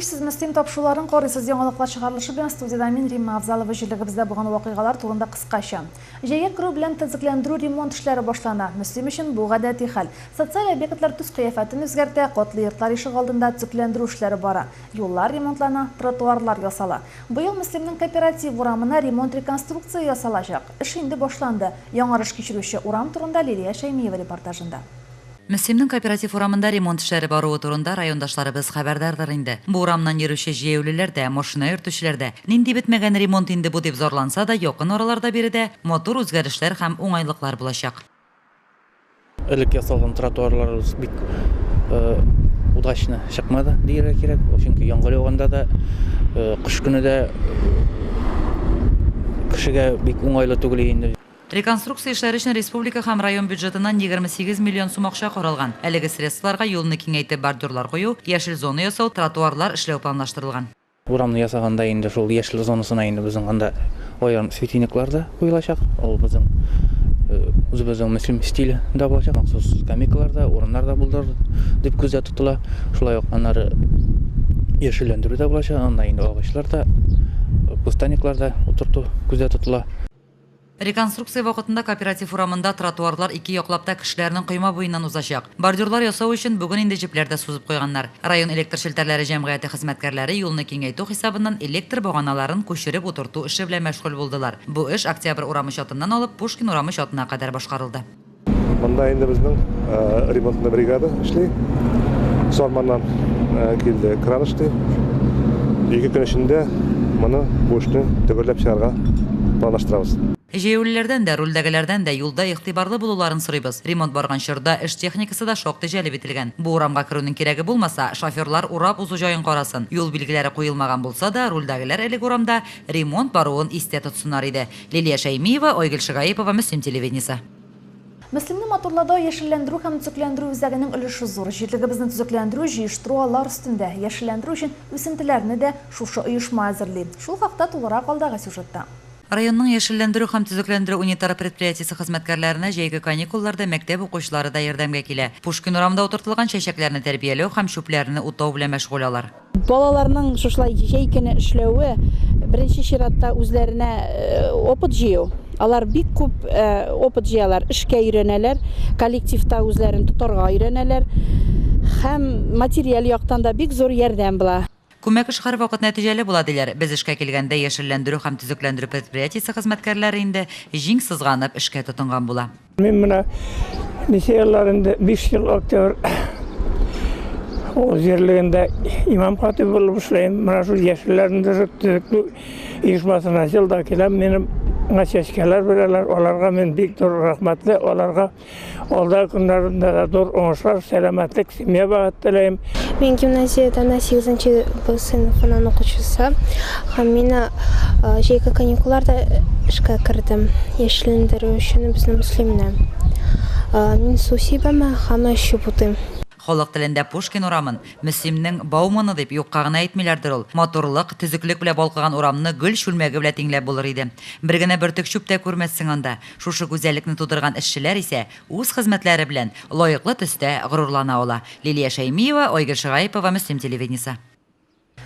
Хәерле кич, сез Мөслим тапшыруларын карыйсыз. Яңалыклар чыгарылышы белән студиядә мин, Римма Авзалова. Җирлегебездә булган вакыйгалар турында кыскача. Җәйгә керү белән төзекләндерү ремонт эшләре башлана. Мөслим өчен бу гадәти хәл. Социаль объектлар төс-кыяфәтен үзгәртә, катлы йортлар ишегалдында төзекләндерү эшләре бара. Юллар ремонтлана, тротуарлар ясала. Быел Мөслимнең Кооператив урамына ремонт-реконструкция ясалачак. Эш инде башланды. Яңарыш кичерүче урам турында Лилия Шәймиева репортажында. Мөслимнең Кооператив урамында ремонт эшләре баруы турында райондашларыбыз хәбәрдардыр инде. Бу урамнан йөрүче җәяүлеләр дә, машина йөртүчеләр дә, нинди бетмәгән ремонт инде бу дип зарланса да, якын араларда биредә матур үзгәрешләр һәм уңайлыклар булачак. Элек ясалган тротуарларыбыз бик удачно чыкмады дияргә кирәк. Чөнки яңгыр яуганда да, кыш көне дә кешегә бик уңайлы түгел инде. Реконструкция эшләре өчен республика һәм район бюджетыннан 28 миллион сум акча каралган. Әлеге средстволарга юлны киңәйтеп бордюрлар кую, яшел зона ясау, тротуарлар эшләү планлаштырылган. Урамны ясаганда инде шул яшел зонасына инде безнең анда аерым светильниклар да куелачак. Ул безнең үзебезнең Мөслим стиле дә булачак. Махсус скамейкалар да, урыннар да булдырыр дип күздә тотыла. Шулай ук аннары яшелләндерү дә булачак. Анда инде агачлар да, кустарниклар да утырту күздә тотыла. Реконструкция вакытында Кооператив урамында тротуарлар ике яклап та кешеләрнең койма буеннан узачак. Бордюрлар ясау өчен бүген инде җепләр дә сузып куйганнар. Район электр челтәрләре җәмгыяте хезмәткәрләре юлны киңәйтү хисабыннан электр баганаларын күчереп утырту эше белән мәшгуль булдылар. Бу эш Октябрь урамы чатыннан алып Пушкин урамы чатына кадәр башкарылды. Монда инде безнең ремонтный бригада эшли. Сарманнан килде кран эшли. 2 көн эчендә моны бу эшне төгәлләп чыгарга планлаштырабыз. Җәяүлеләрдән дә, рульдәгеләрдән дә юлда игътибарлы булуларын сорыйбыз. Ремонт барган чорда эш техникасы да шактый җәлеп ителгән. Бу урамга керүнең кирәге булмаса, шоферлар урап узу җаен карасын. Юл билгеләре куелмаган булса да, рульдәгеләр элек урамда ремонт баруын истә тотсыннар иде. Лилия Шәймиева, Айгөл Шигаипова, Мөслим телевидениесе. Мөслимне матурлауда яшелләндерү һәм төзекләндерү үзәгенең өлеше зур. Җирлегебезне төзекләндерү, җыештыру алар өстендә. Яшелләндерү өчен үсентеләрне дә шушы оешма әзерли. Шул хакта тулырак алдагы сюжетта. Районның яшелләндерү һәм төзекләндерү унитар предприятиесе хезмәткәрләренә җәйге каникулларда мәктәп укучылары да ярдәмгә килә. Пушкин урамында утыртылган чәчәкләрне тәрбияләү һәм чүпләрне утау белән мәшгуль алар. Балаларның шушылай җәй көне эшләве беренче чиратта үзләренә опыт җыю. Алар бик күп опыт җыялар, эшкә өйрәнәләр, коллективта үзләрен тотарга өйрәнәләр һәм материаль яктан да бик зур ярдәм була. Күмәк эш һәрвакыт нәтиҗәле була, диләр. Без эшкә килгәндә яшелләндерү һәм төзекләндерү предприятиесе хезмәткәрләре инде җиң сызганып эшкә тотынган була. Мин менә ничә еллар инде, 5 ел Октябрь авыл җирлегендә имам хатибы булып эшләйм. Менә шул яшелләндерү төзеклү оешмасына ел да киләм. Минем миңа чәчкәләр бирәләр. Аларга мин бик зур рәхмәтле. Аларга алда көннәрендә дә зур уңышлар, сәламәтлек, семья бәхет теләйм. Мин гимназиядә 8 Б сыйныфыннан укучысы һәм мин җәйге каникулларда эшкә кердем. Яшелләндерү өчен безнең Мөслимне. Мин су сибәм һәм чүп утыйм. Халык телендә Пушкин урамын Мөслимнең Бауманы дип юкка гына әйтмиләрдер ул. Матурлык, төзеклек белән балкыган урамны гөл чүлмәге белән тиңләп булыр иде. Бер генә бөртек чүп тә күрмәссең анда. Шушы гүзәллекне тудырган эшчеләр исә үз хезмәтләре белән лаеклы төстә горурлана ала. Лилия Шәймиева, Айгөл Шигаипова, Мөслим телевидениесе.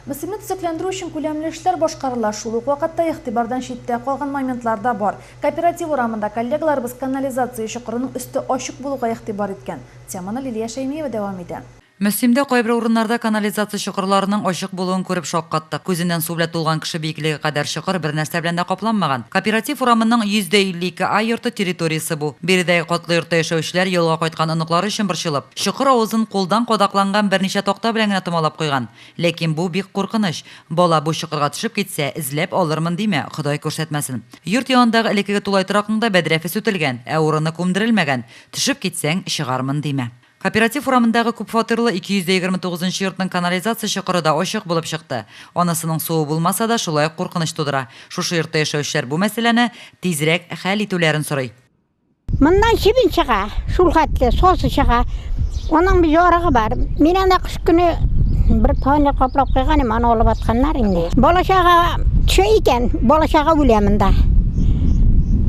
Мөслимне төзекләндерү өчен күләмле эшләр башкарыла. Шул ук вакытта игътибардан читтә калган моментлар да бар. Кооператив урамында коллегаларыбыз канализация чокырының өсте ачык булуга игътибар иткән. Теманы Лилия Шәймиева дәвам итә. Мөслимдә кайбер урыннарда канализация чокырларының ачык булуын күреп шаккаттык. Күзеннән су белән тулган кеше биеклеге кадәр чокыр бер нәрсә белән дә капланмаган. Кооператив урамының 152 А йорты территориясе бу. Биредәге катлы йортта яшәүчеләр ялга кайткан оныклары өчен борчылып, чокыр авызын кулдан кадакланган берничә такта белән генә томалап куйган. Ләкин бу бик куркыныч. Бала бу чокырга төшеп китсә, эзләп алырмын димә, Ходай күрсәтмәсен. Йорт янындагы элеккеге тулай торакның да бәдрәфе сүтелгән, ә урыны күмдерелмәгән. Төшеп китсәң, чыгармын димә. Кооператив урамындагы күпфатирлы 229 нчы йортның канализация чокыры да ачык булып чыкты. Анысының суы булмаса да, шулай ук куркыныч тудыра. Шушы йортта яшәүчеләр бу мәсьәләне тизрәк хәл итүләрен сорый. Моннан чебен чыга, шул хәтле сосы чыга. Аның бит ярыгы бар. Мин анда кыш көне бер фанер каплап куйган идем, аны алып атканнар инде. Бала-чага төшә икән, бала-чага үлә монда.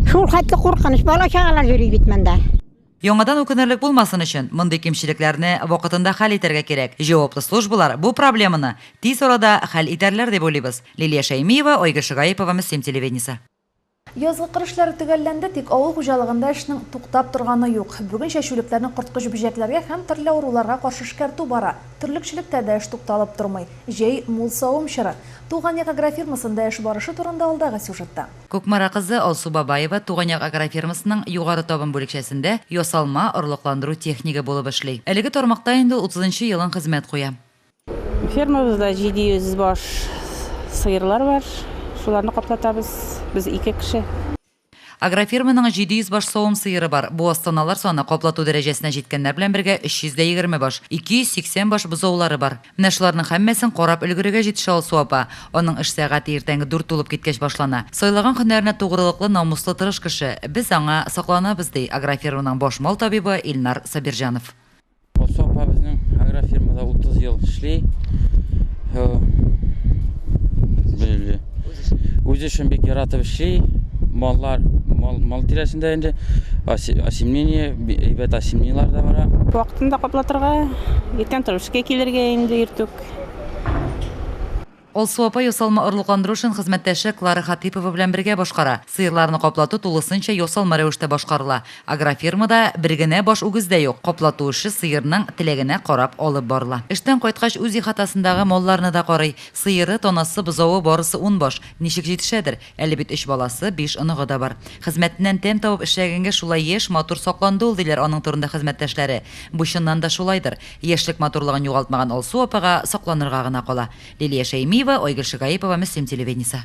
Шул хәтле куркыныч, бала-чагалар йөри бит монда. Яңадан үкенерлек булмасын өчен, мондый кимчелекләрне вакытында хәл итәргә кирәк. Җаваплы службалар бу проблеманы тиз арада хәл итәрләр дип уйлыйбыз. Лилия Шәймиева, Айгөл Шигаипова, Мөслим телевидениесе. Язгы кыр эшләре төгәлләнде, тик авыл хуҗалыгында эшнең туктап торганы юк. Бүген чәчүлекләрне корткыч бөҗәкләргә һәм төрле авыруларга каршы эшкәртү бара. Терлекчелектә дә эш тукталып тормый. Җәй, мул савым чоры. Туган як агрофирмасында эш барышы турында алдагы сюжетта. Кукмара кызы Алсу Бабаева Туган як агрофирмасының Югары Табын бүлекчәсендә ясалма орлыкландыру технигы булып эшли. Әлеге тармакта инде ул утызынчы елын хезмәт куя. Фермабызда 700 баш сыерлар бар, шуларны каплатабыз, без ике кеше. Агрофирманың 700 баш савым сыеры бар. Буаз таналар саны каплату дәрәҗәсенә җиткәннәр белән бергә 320 баш, 280 баш бозаулары бар. Менә шуларның һәммәсен карап өлгерергә җитешә Алсу апа. Аның эш сәгате иртәнге дүрт тулып киткәч башлана. Сайлаган һөнәренә тугрылыклы, намуслы, тырыш кеше. Без аңа сокланабыз, ди агрофирманың баш мал табибы Илнар Сабирҗанов. Алсу апа безнең агрофирмада 30 ел эшли. Үз эшен бик яратып эшли. Маллар, мал, мал тирәсендә инде осемнение, әйбәт осемнениелар да бара. Вакытында каплатырга, иртән торып эшкә килергә инде иртүк. Алсу апа ясалма орлыкландыру эшен хезмәттәше Клара Хатыйпова белән бергә башкара. Сыерларны каплату тулысынча ясалма рәвештә башкарыла. Агрофирмада бер генә баш үгез дә юк. Каплату эше сыерның теләгенә карап алып барыла. Эштән кайткач үз ихатасындагы малларны да карый. Сыеры, танасы, бозавы барысы ун баш. Ничек җитешәдер? Әле бит өч баласы, биш оныгы да бар. Хезмәтеннән тәм табып эшләгәнгә шулай яшь, матур сакланды ул, диләр аның турында хезмәттәшләре. Бу чыннан да шулайдыр. Яшьлек матурлыгын югалтмаган Алсу апага сокланырга гына кала. Лилия Шәймиева, Айгөл Шигаипова, Мөслим телевидениесе.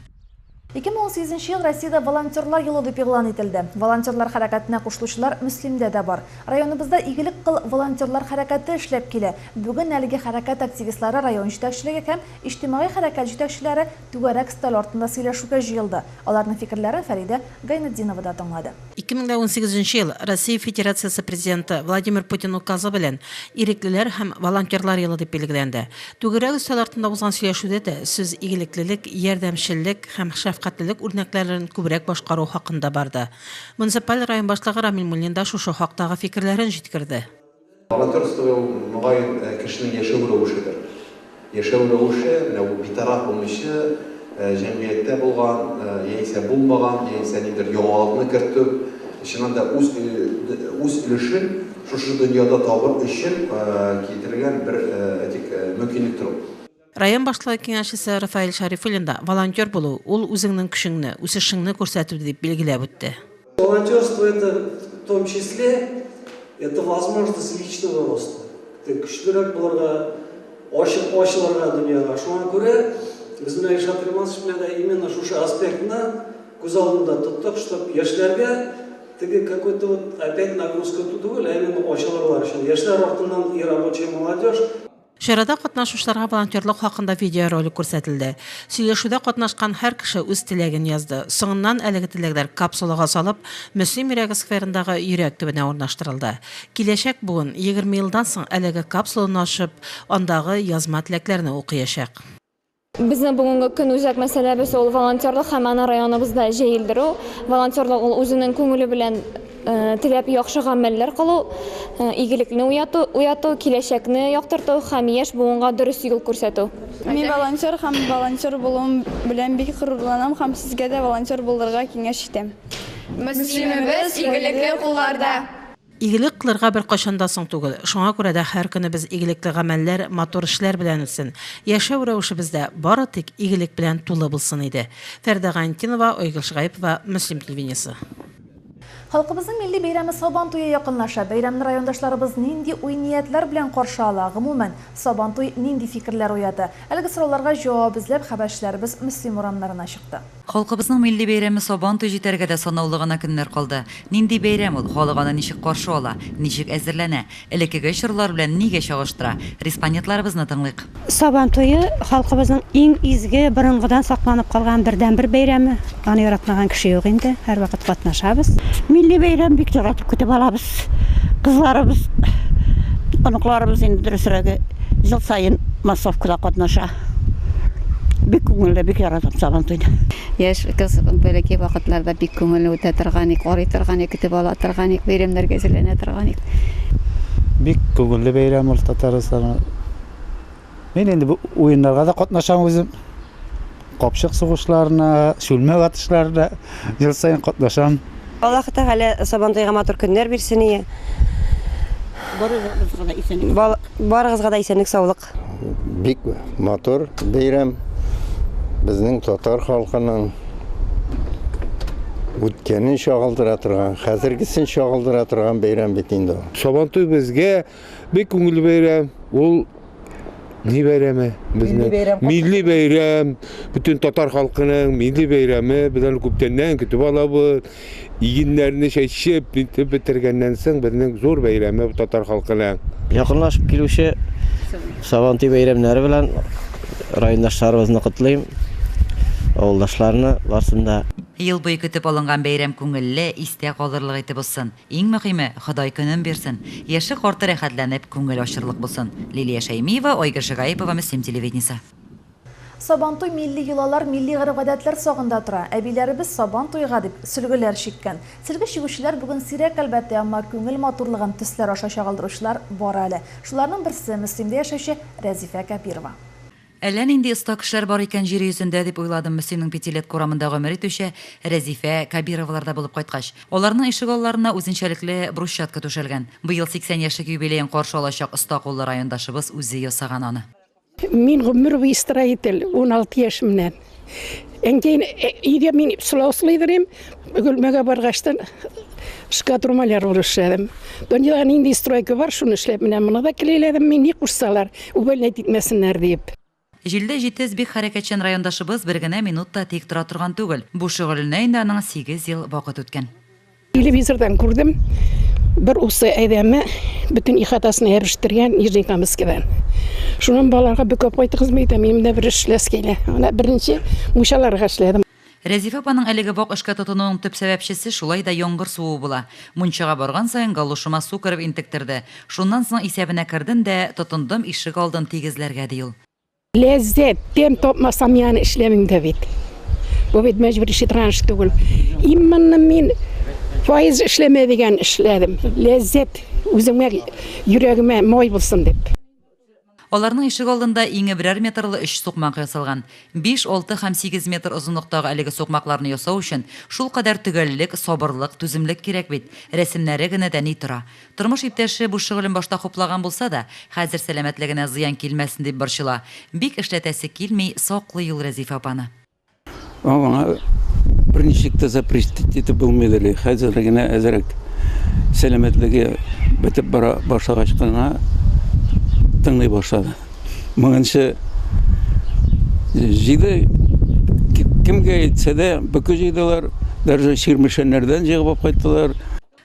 2018 нче ел Россиядә волонтерлар елы дип игълан ителде. Волонтерлар хәрәкәтенә кушылучылар Мөслимдә дә бар. Районыбызда Игелек кыл волонтерлар хәрәкәте эшләп килә. Бүген әлеге хәрәкәт активистлары район җитәкчелеге һәм иҗтимагый хәрәкәт җитәкчеләре түгәрәк өстәл артында сөйләшүгә җыелды. Аларның фикерләрен Фәридә Гайнетдинова да тыңлады. 2018 нче ел Россия Федерациясе Президенты Владимир Путин Указы белән Иреклеләр һәм волонтерлар елы дип билгеләнде. Түгәрәк өстәл артында узган сөйләшүдә дә сүз игелеклелек, ярдәмчеллек һәм шәфкатьлелек үрнәкләрен күбрәк башкару хакында барды. Муниципаль район башлыгы Рамил Муллин да шушы хактагы фикерләрен җиткерде. Волонтерство ул, мөгаен, кешенең яшәү рәвешедер. Яшәү рәвеше, менә бу битараф булмыйча, җәмгыятьтә булган яисә булмаган, яисә ниндидер яңалыкны кертү, чыннан да үз үз өлешен шушы дөньяда табыр өчен китерелгән бер, әйтик, мөмкинлектер ул. Район башлыгы киңәшчесе Рафаэль Шәрифуллин да волонтер булу, ул үзеңнең көчеңне, үсешеңне күрсәтү дип билгеләп үтте. Волонтерство это в том числе это возможность личного роста. Көчлерәк булырга, ачык ачылырга дөньяга. Шуңа күрә без менә Илшат Римасович белән дә именно шушы аспектны күз алдында тоттык, чтоб яшьләргә теге какой-то вот опять нагрузка түгел, ә именно ачылырлар өчен. Яшьләр артыннан и рабочая молодежь. Чарада катнашучыларга волонтерлык хакында видеоролик күрсәтелде. Сөйләшүдә катнашкан һәр кеше үз теләген язды. Соңыннан әлеге теләкләр капсулага салып, Мөслим йөрәге скверындагы йөрәк төбенә урнаштырылды. Киләчәк буын 20 елдан соң әлеге капсуланы ачып, андагы язма теләкләрне укыячак. Безнең бүгенге көн үзәк мәсьәләбез ул волонтерлык һәм аны районыбызда җәелдерү. Волонтерлык ул үзенең күңеле белән теләп яхшы гамәлләр кылу, игелекне уяту, уяту, киләчәкне яктырту һәм яшь буынга дөрес юл күрсәтү. Мин волонтер һәм волонтер булуым белән бик горурланам һәм сезгә дә волонтер булырга киңәш итәм. Мөслимебез игелекле кулларда! Игелек кылырга беркайчан да соң түгел. Шуңа күрә дә һәр көнебез игелекле гамәлләр, матур эшләр белән үтсен. Яшәү рәвешебез дә бары тик игелек белән тулы булсын иде. Фәрдә Гайнетдинова, Айгөл Шигаипова, Мөслим телевидениесе. Халкыбызның милли бәйрәме Сабан туе якынлаша. Бәйрәмне райондашларыбыз нинди уй-ниятләр белән каршы ала? Гомумән, Сабан туй нинди фикерләр уята? Әлеге сорауларга җавап эзләп, хәбәрчеләребез Мөслим урамнарына чыкты. Халкыбызның милли бәйрәме Сабан туй җитәргә дә санаулы гына көннәр калды. Нинди бәйрәм ул, халык аны ничек каршы ала, ничек әзерләнә, элеккеге чорлар белән нигә чагыштыра? Респондентларыбызны тыңлыйк. Сабан туе, халкыбызның иң изге, борынгыдан сакланып калган бердәнбер бәйрәме. Аны яратмаган кеше юк инде, һәрвакыт катнашабыз. Милли бәйрәм бик яратып көтеп алабыз. Кызларыбыз, оныкларыбыз инде дөресрәге, ел саен массовкада катнаша. Бик күңелле, бик яратам Сабантуйны. Яшь кыз бәләкәй вакытларда бик күңелле үтә торган ик, карый торган ик, көтеп ала торган ик, бәйрәмнәргә әзерләнә торган ик. Бик күңелле бәйрәм ул Татарстанның. Мин инде бу уеннарга да катнашам үзем. Капчык сугышларына, чүлмәк атышларына ел саен катнашам. Аллаһы Тәгалә Сабантуйга матур көннәр бирсен ие. Барыгызга да исәнлек. Барыгызга да исәнлек, саулык. Бик матур бәйрәм. Безнең татар халкының үткәнен чагылдыра торган, хәзергесен чагылдыра торган бәйрәм бит инде ул. Сабантуй безгә бик күңелле бәйрәм. Ул ни бәйрәме? Безнең милли бәйрәм, бөтен татар халкының милли бәйрәме. Без аны күптәннән көтеп алабыз. Игеннәрне чәчеп, нитеп бетергәннән соң безнең зур бәйрәме татар халкының. Якынлашып килүче Сабантуй бәйрәмнәре белән райондашларыбызны котлыйм, авылдашларны барсын да. Ел буе көтеп алынган бәйрәм күңелле, истә калырлык итеп узсын. Иң мөхиме, Ходай көнен бирсен. Яше-карты рәхәтләнеп, күңел ачырлык булсын. Лилия Шәймиева, Айгөл Шигаипова, Мөслим телевидениесе. Сабантуй милли йолалар, милли гореф-гадәтләр сагында тора. Әбиләребез Сабан туйга дип сөлгеләр чиккән. Сөлге чигүчеләр бүген сирәк, әлбәттә, әмма күңел матурлыгын төсләр аша чагылдыручылар бар әле. Шуларның берсе, Мөслимдә яшәүче Рәзифә Кәбирова. Әллә нинди оста кешеләр бар икән җир йөзендә, дип уйладым Мөслимнең Пятилетка урамында гомер итүче Рәзифә Кәбироваларда булып кайткач. Аларның ишегалларына үзенчәлекле брусчатка түшәлгән. Быел 80 яшьлек юбилеен каршы алачак оста куллы райондашыбыз үзе ясаган аны. Мин гомер буе строитель, 16 яшемнән. Әнкәй өйдә мин сылау сылыйдыр идем. Бөгелмәгә баргачтан штукатур-маляр булып эшләдем. Дөньяда нинди стройка бар, шуны эшләп менә моны да келәйләдем мин, ни кушсалар, увольнять итмәсеннәр диеп. Җилдә җитез, бик хәрәкәтчән райондашыбыз бер генә минут та тик тора торган түгел. Бу шөгыленә инде аның сигез ел вакыт үткән. Телевизордан күрдем, бер усы әйдәме бөтен ихатасын ябештергән Нижнекамскидан. Шуннан балаларга бөкәп кайтыгыз әйтәм, минем дә бер эш эшләс килә. Менә беренче мунчаларга эшләдем. Рәзифә апаның әлеге вак эшкә тотынуының төп сәбәпчесе шулай да яңгыр суы була. Мунчага барган саен галошыма су кереп интектерде. Шуннан соң исәбенә кердем дә, тотындым ишек алдын тигезләргә, ди ул. Ләззәт, тәм тапмасам мин аны эшләмим дә бит. Бу бит мәҗбүр эшли торган эш түгел. Именно мин фаиз эшләмә дигән эшләдем. Ләззәт үземә, йөрәгемә май булсын дип. Аларның ишек алдында иңе берәр метрлы өч сукмак ясалган. Биш, алты һәм сигез метр озынлыктагы әлеге сукмакларны ясау өчен шулкадәр төгәллек, сабырлык, түземлек кирәк бит. Рәсемнәре генә дә ни тора. Тормыш иптәше бу шөгылен башта хуплаган булса да, хәзер сәламәтлегенә зыян килмәсен дип борчыла. Бик эшләтәсе килми, саклый ул Рәзифә апаны. Аңа берничек тә запретить итеп булмый әле. Хәзер генә әзрәк сәламәтлеге бетеп бара башлагач кына тыңлый башлады. Моңынчы җыйды, кемгә әйтсә дә, бөке җыйдылар, даже чирмешәннәрдән җыеп алып кайттылар.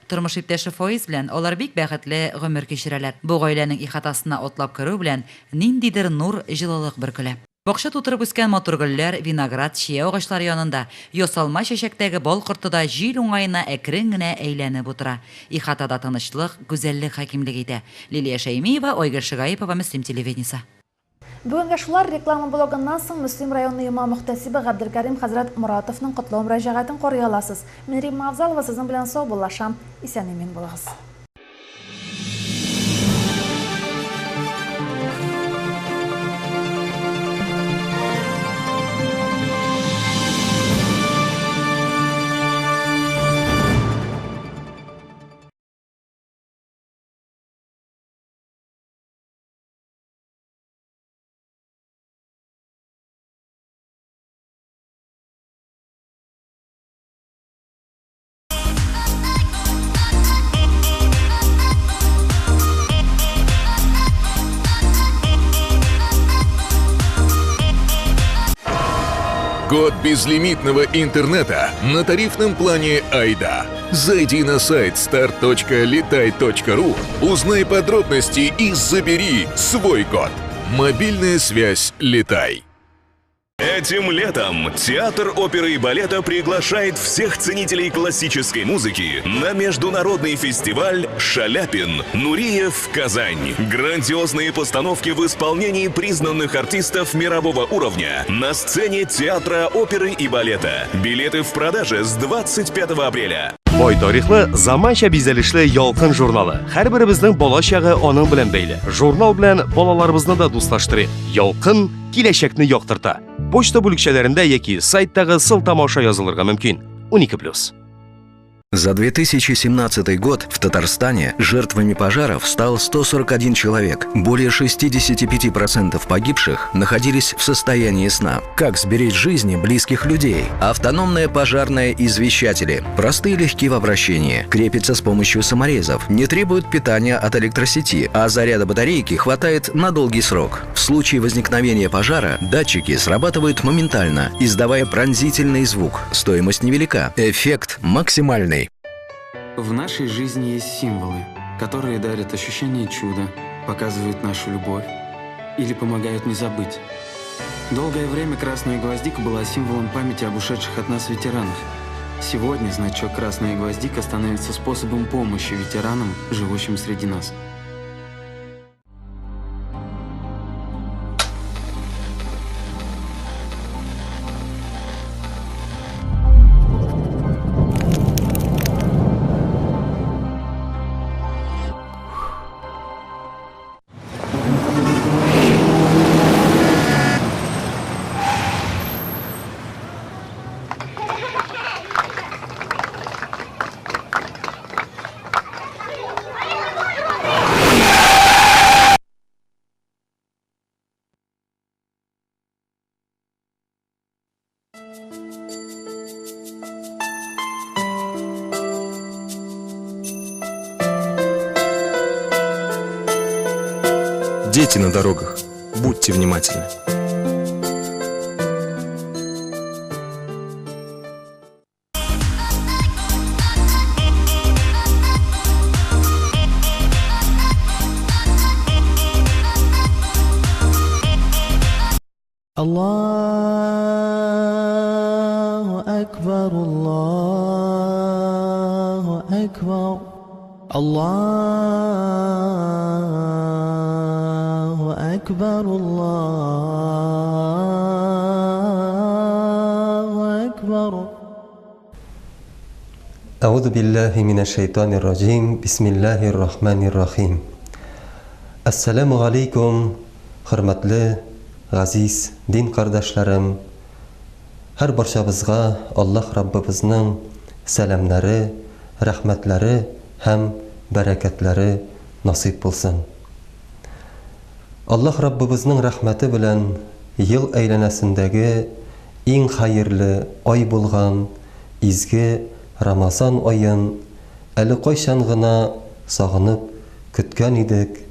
Тормыш иптәше Фаиз белән алар бик бәхетле гомер кичерәләр. Бу гаиләнең ихатасына атлап керү белән ниндидер нур, җылылык бөркелә. Бакча тутырып үскән матур гөлләр, виноград, чия агачлары янында ясалма чәчәктәге бал корты да җил уңаена әкрен генә әйләнеп утыра. Ихатада тынычлык, гүзәллек хакимлек итә. Лилия Шәймиева, Айгөл Шигаипова, Мөслим телевидениесе. Бүгенгә шулар, реклама блогыннан соң Мөслим районы имам-мөхтәсибе Габделкәрим хәзрәт Моратовның котлау мөрәҗәгатен карый аласыз. Мин Римма Авзалова сезнең белән саубуллашам. Исән-имин булыгыз. Год безлимитного интернета на тарифном плане «Айда». Зайди на сайт start.litai.ru, узнай подробности и забери свой код. Мобильная связь «Летай». Этим летом Театр оперы и балета приглашает всех ценителей классической музыки на международный фестиваль «Шаляпин. Нуриев. Казань». Грандиозные постановки в исполнении признанных артистов мирового уровня на сцене Театра оперы и балета. Билеты в продаже с 25 апреля. Бай тарихлы, заманча бизәлешле Ялкын журналы. Һәрберебезнең бала чагы аның белән бәйле. Журнал белән балаларыбызны да дуслаштырыйк. Ялкын киләчәкне яктырта. Почта бүлекчәләрендә яки сайттагы сылтама аша язылырга мөмкин. 12+. За 2017 год в Татарстане жертвами пожаров стал 141 человек. Более 65% погибших находились в состоянии сна. Как сберечь жизни близких людей? Автономные пожарные извещатели. Простые и легки в обращении. Крепятся с помощью саморезов. Не требуют питания от электросети, а заряда батарейки хватает на долгий срок. В случае возникновения пожара датчики срабатывают моментально, издавая пронзительный звук. Стоимость невелика. Эффект максимальный. В нашей жизни есть символы, которые дарят ощущение чуда, показывают нашу любовь или помогают не забыть. Долгое время красная гвоздика была символом памяти об ушедших от нас ветеранах. Сегодня значок «Красная гвоздика» становится способом помощи ветеранам, живущим среди нас. Дети на дорогах, будьте внимательны. Аллаху акбар, Аллаху акбар, Аллаху акбар, Аллаху акбар. أعوذ بالله من الشيطان الرجيم بسم الله الرحمن الرحيم Ассаламу алейкум, хөрмәтле, газиз дин кардәшләрем. Һәр барчабызга Аллаһ Раббыбызның сәламнәре, рәхмәтләре һәм бәрәкәтләре насыйп булсын. Аллаһ Раббыбызның рәхмәте белән ел әйләнәсендәге иң хәерле ай булган изге Рамазан аен әле кайчан гына сагынып көткән идек,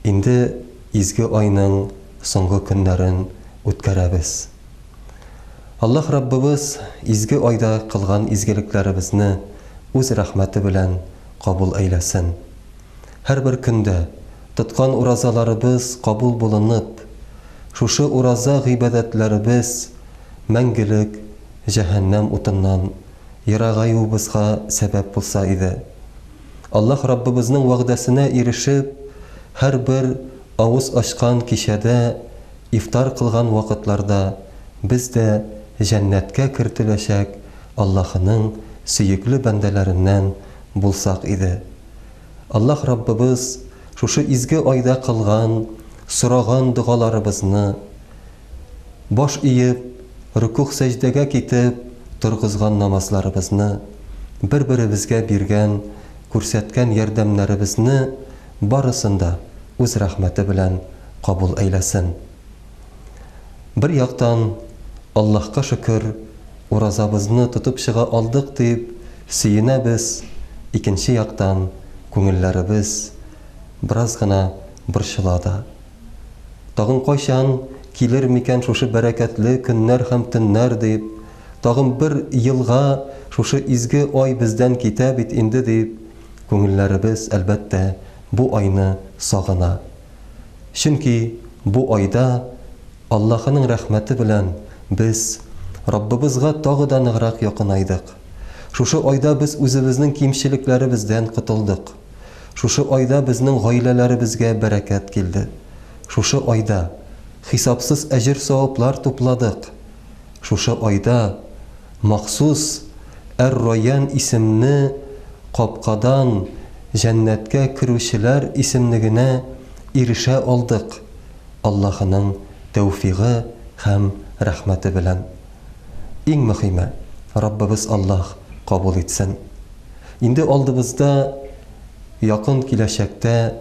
инде изге айның соңгы көннәрен үткәрәбез. Аллаһ Раббыбыз изге айда кылган изгелекләребезне үз рәхмәте белән кабул әйләсен. Һәрбер көндә тоткан уразаларыбыз кабул булынып, шушы ураза гыйбадәтләребез мәңгелек җәһәннәм утыннан ерагаюыбызга сәбәп булса иде. Аллаһ Раббыбызның вәгъдәсенә ирешеп, һәрбер авыз ачкан кичәдә, ифтар кылган вакытларда без дә җәннәткә кертеләчәк Аллаһының сөекле бәндәләреннән булсак иде. Аллаһ Раббыбыз шушы изге айда кылган, сораган догаларыбызны, баш иеп, рөкүгъ-сәҗдәгә китеп торгызган намазларыбызны, бер-беребезгә биргән, күрсәткән ярдәмнәребезне барысын да үз рәхмәте белән кабул әйләсен. Бер яктан, Аллаһка шөкер, уразабызны тотып чыга алдык дип сөенәбез, икенче яктан, күңелләребез бераз гына борчыла да. Тагын кайчан килер микән шушы бәрәкәтле көннәр һәм төннәр дип, тагын бер елга шушы изге ай бездән китә бит инде дип, күңелләребез, әлбәттә, бу айны сагына. Чөнки бу айда Аллаһының рәхмәте белән без Раббыбызга тагы да ныграк якынайдык. Шушы айда без үзебезнең кимчелекләребездән котылдык. Шушы айда безнең гаиләләребезгә бәрәкәт килде. Шушы айда хисапсыз әҗер-саваплар тупладык. Шушы айда махсус Әр-Райян исемне капкадан җәннәткә керүчеләр исемлегенә ирешә алдык, Аллаһының тәүфигы һәм рәхмәте белән. Иң мөхиме, Раббыбыз Аллаһ кабул итсен. Инде алдыбызда якын киләчәктә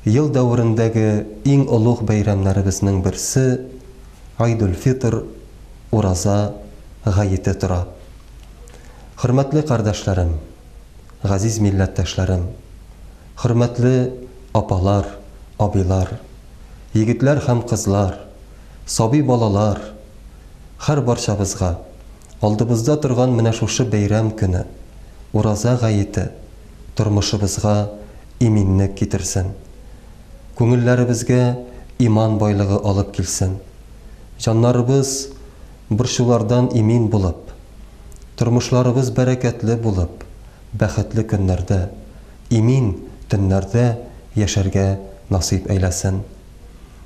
ел дәверендәге иң олуг бәйрәмнәребезнең берсе, Гайдул-Фитр, Ураза гаете тора. Хөрмәтле кардәшләрем, газиз милләттәшләрем, хөрмәтле апалар, абыйлар, егетләр һәм кызлар, сабый балалар, һәрбарчабызга алдыбызда торган менә шушы бәйрәм көне, Ураза гаете тормышыбызга иминлек китерсен. Күңелләребезгә иман байлыгы алып килсен. Җаннарыбыз борчулардан имин булып, тормышларыбыз бәрәкәтле булып, бәхетле көннәрдә, имин төннәрдә яшәргә насыйп әйләсен.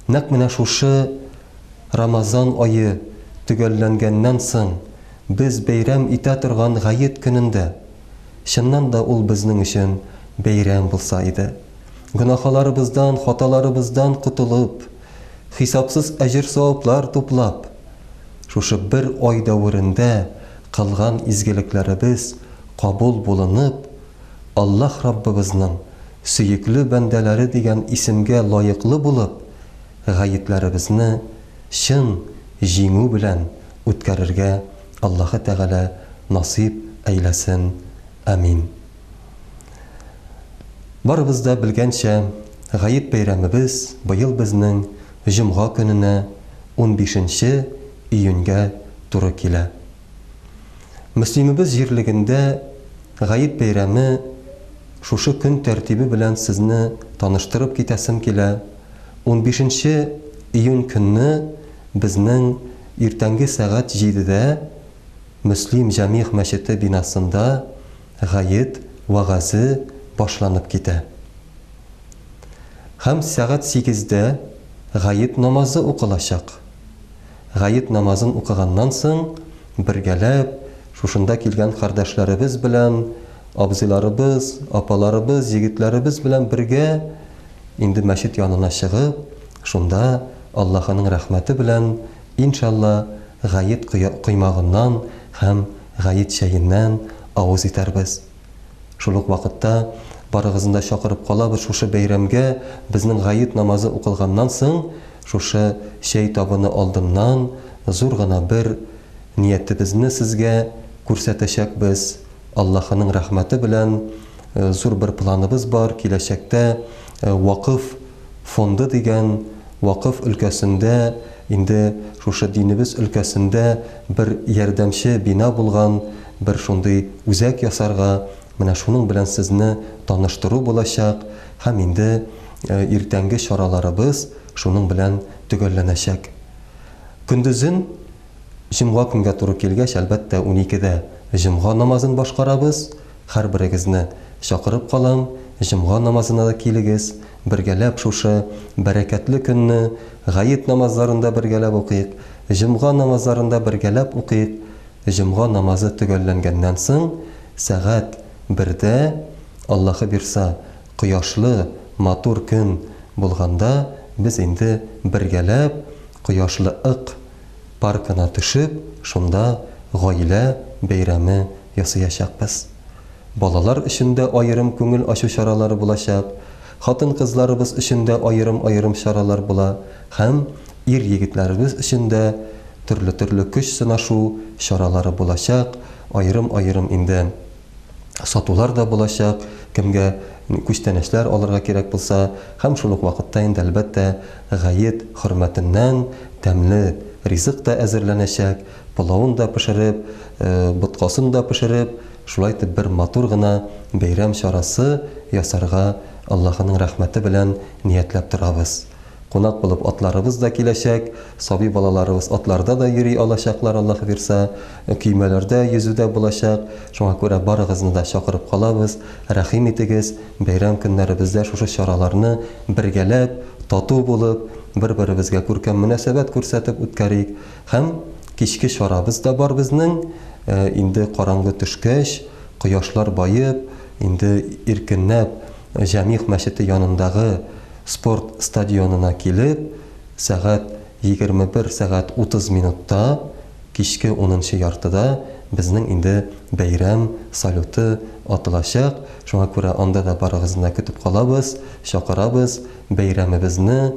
Нәкъ менә шушы Рамазан ае төгәлләнгәннән соң без бәйрәм итә торган гает көнендә, чыннан да ул безнең өчен бәйрәм булса иде. Гөнаһаларыбыздан, хаталарыбыздан котылып, хисапсыз әҗер-саваплар туплап, шушы бер ай дәверендә кылган изгелекләребез кабул булынып, Аллаһ Раббыбызның сөекле бәндәләре дигән исемгә лаеклы булып, гаетләребезне чын җиңү белән үткәрергә Аллаһы Тәгалә насыйп әйләсен. Амин. Барыбыз да белгәнчә, гает бәйрәмебез быел безнең җомга көненә, унбишенче июньгә туры килә. Мөслимебез җирлегендә гает бәйрәме шушы көн тәртибе белән сезне таныштырып китәсем килә, унбишенче июнь көнне безнең иртәнге сәгать җидедә Мөслим Җәмигъ мәчете бинасында гает вәгазе башланып китә. Һәм сәгать сигездә гает намазы укылачак. Гает намазын укыганнан соң, бергәләп, шушында килгән кардәшләребез белән, абзыйларыбыз, апаларыбыз, егетләребез белән бергә инде мәчет янына чыгып, шунда Аллаһының рәхмәте белән, иншалла, гает коймагыннан һәм гает чәеннән авыз итәрбез. Шул ук вакытта барыгызны да чакырып калабыз шушы бәйрәмгә, безнең гает намазы укылганнан соң, шушы чәй табыны алдыннан зур гына бер ниятебезне сезгә күрсәтәчәкбез, Аллаһының рәхмәте белән зур бер планыбыз бар, киләчәктә вакыф фонды дигән вакыф өлкәсендә инде шушы динебез өлкәсендә бер ярдәмче бина булган бер шундый үзәк ясарга, менә шуның белән сезне таныштыру булачак һәм инде иртәнге чараларыбыз шуның белән төгәлләнәчәк. Көндезен җомга көнгә туры килгәч, әлбәттә, уникедә җомга намазын башкарабыз. Һәрберегезне чакырып калам, җомга намазына да килегез, бергәләп шушы бәрәкәтле көнне гает намазларын да бергәләп укыйк, җомга намазларын да бергәләп укыйк. Җомга намазы төгәлләнгәннән соң, сәгать бердә, Аллаһы бирса, кояшлы, матур көн булганда, без инде бергәләп Кояшлы Ык паркына төшеп, шунда гаилә бәйрәме ясыячакбыз. Балалар өчен дә аерым күңел ачу чаралары булачак, хатын-кызларыбыз өчен дә аерым-аерым чаралар була һәм ир-егетләребез өчен дә төрле-төрле көч сынашу чаралары булачак, аерым-аерым инде сатулар да булачак, кемгә күчтәнәчләр алырга кирәк булса, һәм шул ук вакытта инде, әлбәттә, гает хөрмәтеннән тәмле ризык та әзерләнәчәк, пылавын да пешереп, боткасын да пешереп, шулай итеп бер матур гына бәйрәм чарасы ясарга Аллаһының рәхмәте белән ниятләп торабыз. Кунак булып атларыбыз да киләчәк, сабый балаларыбыз атларда да йөри алачаклар, Аллаһ бирса, көймәләрдә йөзү дә булачак. Шуңа күрә барыгызны да чакырып калабыз, рәхим итегез, бәйрәм көннәребездә шушы чараларны бергәләп, тату булып, бер-беребезгә күркәм мөнәсәбәт күрсәтеп үткәрик. Һәм кичке чарабыз да бар безнең, инде караңгы төшкәч, кояшлар баеп, инде иркенләп Җәмигъ мәчете янындагы Спорт стадионына килеп, сәгать 21 сәгать 30 минутта, кичке унынчы яртыда безнең инде бәйрәм салюты атылачак. Шуңа күрә анда да барыгызны да көтеп калабыз, чакырабыз. Бәйрәмебезне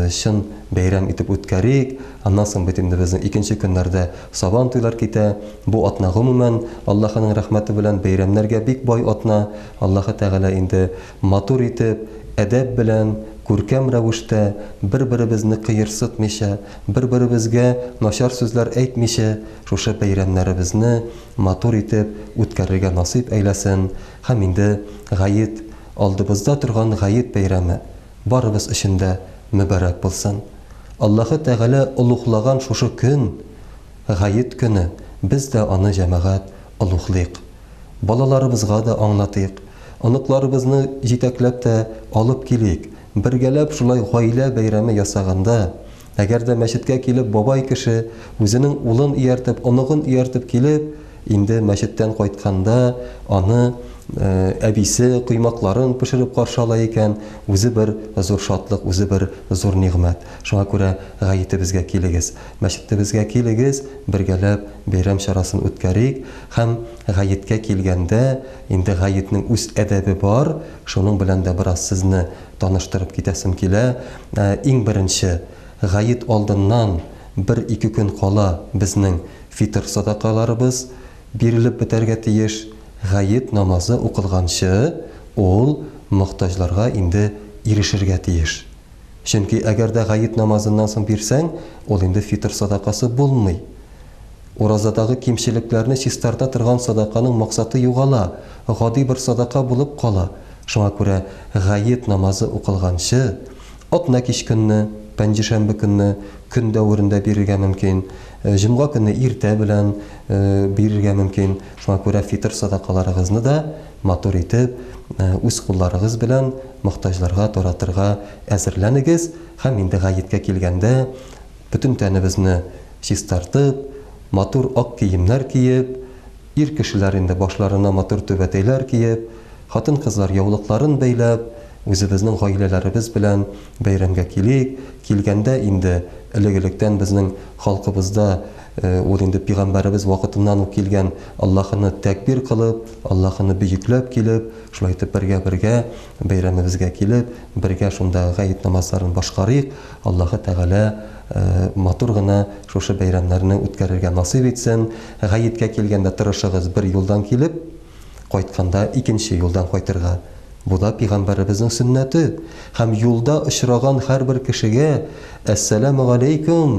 чын бәйрәм итеп үткәрик. Аннан соң бит инде безнең икенче көннәрдә Сабан туйлар китә. Бу атна гомумән, Аллаһының рәхмәте белән бәйрәмнәргә бик бай атна. Аллаһы Тәгалә инде Матур итеп, әдәп белән, күркәм рәвештә, бер-беребезне кыерсытмыйча, бер-беребезгә начар сүзләр әйтмичә, шушы бәйрәмнәребезне матур итеп үткәрергә насыйп әйләсен һәм инде гает, алдыбызда торган гает бәйрәме барыбыз өчен дә мөбарәк булсын. Аллаһы Тәгалә олугълаган шушы көн, гает көне, без дә аны, җәмәгать, олугълыйк. Балаларыбызга да аңлатыйк, оныкларыбызны җитәкләп тә алып килик. Бергәләп шулай гаилә бәйрәме ясаганда, әгәр дә мәчеткә килеп бабай кеше үзенең улын ияртеп, оныгын ияртеп килеп, инде мәчеттән кайтканда аны әбисе коймакларын пешереп каршы ала икән, үзе бер зур шатлык, үзе бер зур нигъмәт. Шуңа күрә гаетебезгә килегез, мәчетебезгә килегез, бергәләп бәйрәм чарасын үткәрик һәм гаеткә килгәндә, инде гаетнең үз әдәбе бар, шуның белән дә бераз сезне таныштырып китәсем килә. Иң беренче, гает алдыннан бер-ике көн кала безнең фитыр садакаларыбыз бирелеп бетәргә тиеш. Гает намазы укылганчы ул мохтаҗларга инде ирешергә тиеш. Чөнки әгәр дә гает намазыннан соң бирсәң, ул инде фитыр садакасы булмый. Уразадагы кимчелекләрне чистарта торган садаканың максаты югала, гади бер садака булып кала. Шуңа күрә гает намазы укылганчы, атна кич көнне, пәнҗешәмбе көнне, көн дәверендә бирергә мөмкин, җомга көнне иртә белән бирергә мөмкин. Шуңа күрә фитыр садакаларыгызны да матур итеп, үз кулларыгыз белән мохтаҗларга таратырга әзерләнегез һәм инде гаеткә килгәндә, Бөтен тәнебезне чистартып, матур ак киемнәр киеп, ир кешеләр инде башларына матур түбәтәйләр киеп, хатын-кызлар яулыкларын бәйләп, үзебезнең гаиләләребез белән бәйрәмгә килик. Килгәндә инде элек-электән безнең халкыбызда ул инде пигамбәребез вакытыннан ук килгән Аллаһыны тәкбир кылып, Аллаһыны бөекләп килеп, шулай итеп бергә-бергә бәйрәмебезгә килеп, бергә шунда гает намазларын башкарыйк. Аллаһы Тәгалә матур гына шушы бәйрәмнәрне үткәрергә насыйп итсен. Гаеткә килгәндә тырышыгыз бер юлдан килеп, кайтканда икенче юлдан кайтырга. Бу да пигамбәребезнең сөннәте. Һәм юлда очраган һәрбер кешегә, Әссәләмү галәйкүм,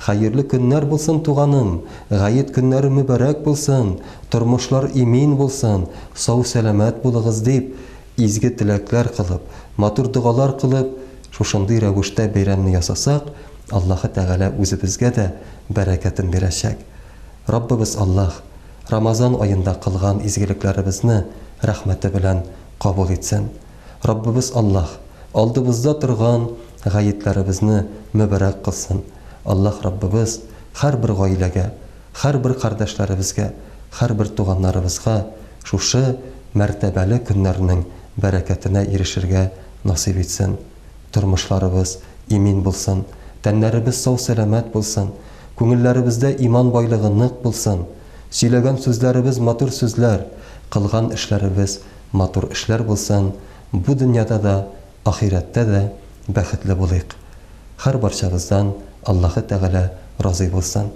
хәерле көннәр булсын, туганым, гает көннәре мөбарәк булсын, тормышлар имин булсын, сау-сәламәт булыгыз, дип, изге теләкләр кылып, матур догалар кылып, шушындый рәвештә бәйрәмне ясасак, Аллаһы Тәгалә үзебезгә дә бәрәкәтен бирәчәк. Раббыбыз Аллаһ Рамазан аенда кылган изгелекләребезне рәхмәте белән кабул итсен. Раббыбыз Аллаһ алдыбызда торган гаетләребезне мөбарәк кылсын. Аллаһ Раббыбыз һәрбер гаиләгә, һәрбер кардәшләребезгә, һәрбер туганнарыбызга шушы мәртәбәле көннәрнең бәрәкәтенә ирешергә насыйп итсен. Тормышларыбыз имин булсын, тәннәребез сау-сәламәт булсын, күңелләребездә иман байлыгы нык булсын, сөйләгән сүзләребез матур сүзләр, кылган эшләребез матур эшләр булсын, бу дөньяда да, ахирәттә дә бәхетле булыйк. Һәрбарчабыздан Аллаһы Тәгалә разый булсын.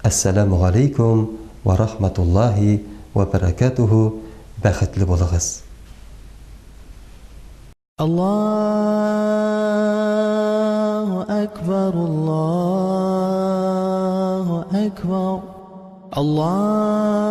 Әссәләмү галәйкүм вә рахмәтуллаһи вә бәрәкәтүһү, бәхетле булыгыз. Аллаһу әкбәр, Аллаһу әкбәр, Аллаһу.